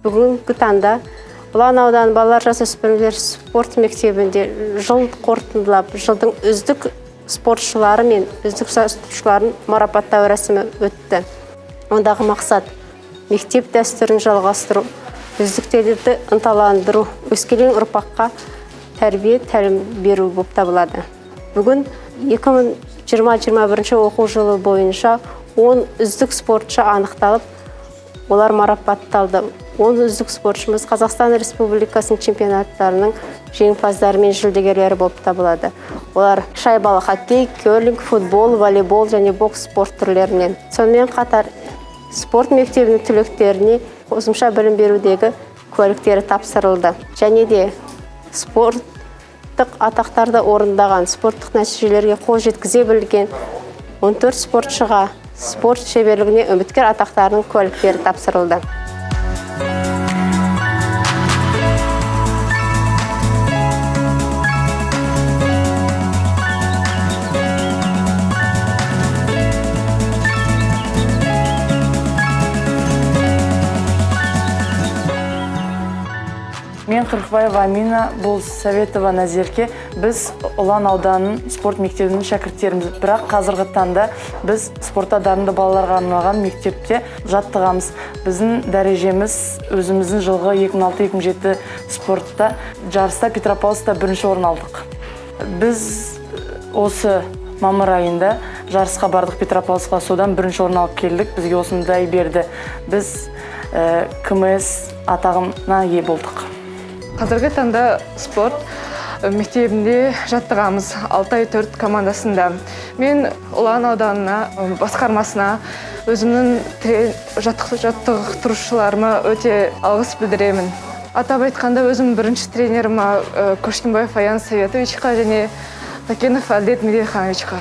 Бүгінгі таңда Ұлан ауданы балалар жасөспірімдер спорт мектебінде жыл қорытындылап, жылдың үздік спортшылары мен үздік жаттықтырушыларын марапаттау рәсімі өтті. Ондағы мақсат – мектеп дәстүрін жалғастыру, үздіктерді ынталандыру, өскелең ұрпаққа тәрбие тәлім беру болып табылады. Бүгін 2020-21 оқу жылы бойынша 10 үздік спортшы анықталып, олар марапатталды. 10 үздік спортшымыз Қазақстан Республикасының чемпионаттарының жеңімпаздары мен жүлдегерлері болып табылады. Олар шайбалы хоккей, керлинг, футбол, волейбол және бокс спорт түрлерінен. Сонымен қатар спорт мектебінің түлектеріне қосымша білім берудегі куәліктері тапсырылды. Және де спорттық атақтарды орындаған, спорттық нәтижелерге қол жеткізе білген 14 спортшыға спорт шеберлігіне үміткер атақтарының куәліктері тапсырылды. Мен Қырықбаева Амина, бұл Советова Назерке. Біз Ұлан ауданының спорт мектебінің шәкірттеріміз. Бірақ қазіргі таңда біз спортта дарынды балаларға арналған мектепте жаттығамыз. Біздің дәрежеміз өзіміздің жылғы 2006-2007 спортта жарыста Петропавловскта бірінші орын алдық. Біз осы мамыр айында жарысқа бардық Петропавловскқа, содан бірінші орын алып келдік. Бізге осындай берді. Біз КМС атағына ие болдық. Қазіргі таңда спорт мектебінде жаттығамыз Алтай 4 командасында. Мен Ұлан ауданына, басқармасына, өзімнің жаттықтырушыларыма өте алғыс білдіремін. Атап айтқанда, өзімнің бірінші тренеріме, Көшкенбаев Аян Советовичқа және Такенов Әлдет Меделхановичқа.